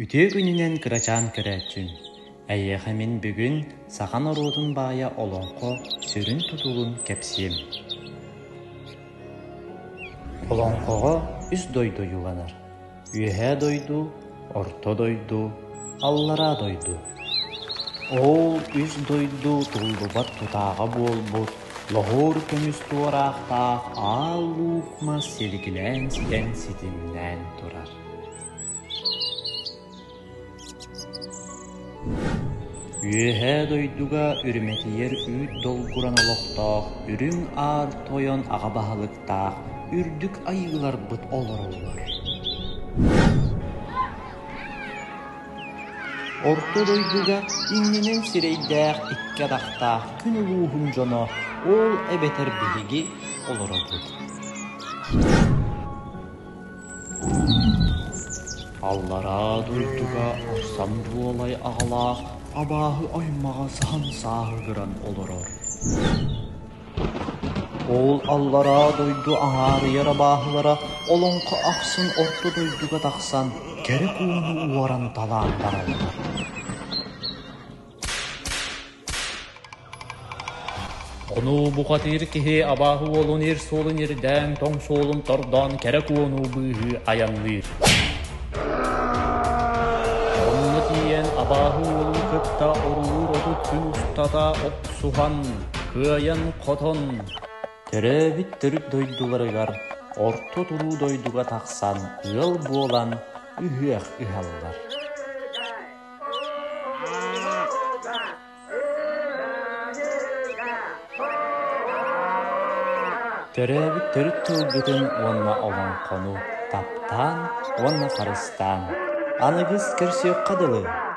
Үтүө күнүнэн кырачаан көрөөччүм! Эйиэхэ мин бүгүн саха норуотун баайа олоҥхо сүрүн тутулун кэпсиэм. Олоҥхоҕо үс дойду ойууланар: Үөһээ дойду, Орто дойду, Аллараа дойду. Ол үс дойду туллубат тутааҕа буолбут лоһуор көмүс туораахтаах аал луук мас силигилээн ситэн ситимнээн турар. Үөһээ дойдуга үрүмэтийэр үүт долгуран олохтоох Үрүҥ Аар Тойон аҕа баһылыктаах үрдүк айыыларбыт олороллор. Орто дойдуга иннинэн сирэйдээх икки атахтаах күн улууһун дьоно ол эбэтэр биһиги олоробут. Аллараа дойдуга ахсам дуолай аҕалаах абааһы аймаҕа саһан сааһыгыран олорор. Ол аллараа дойду аҥаарыйар абааһылара олоҥхо ахсын орто дойдуга тахсан кэрэ кууну уоран талаан бараллар. Ону бухатыыр киһи абааһы уолун ир суолун ирдээн, тоҥ суолун тордоон кэрэ куону быыһыы айанныыр. Онно тиийэн абааһы уолун кытта орулуур 30 күн устата охсуһан, кыайан-хотон, төрөөбүт төрүт дойдуларыгар Орто туруу дойдуга тахсан ыал буолан ыһыах ыһаллар. Төрөөбүт төрүт тылгытын уонна олоҥхону таптаан уонна харыстаан. Аныгыс көрсүөххэ дылы!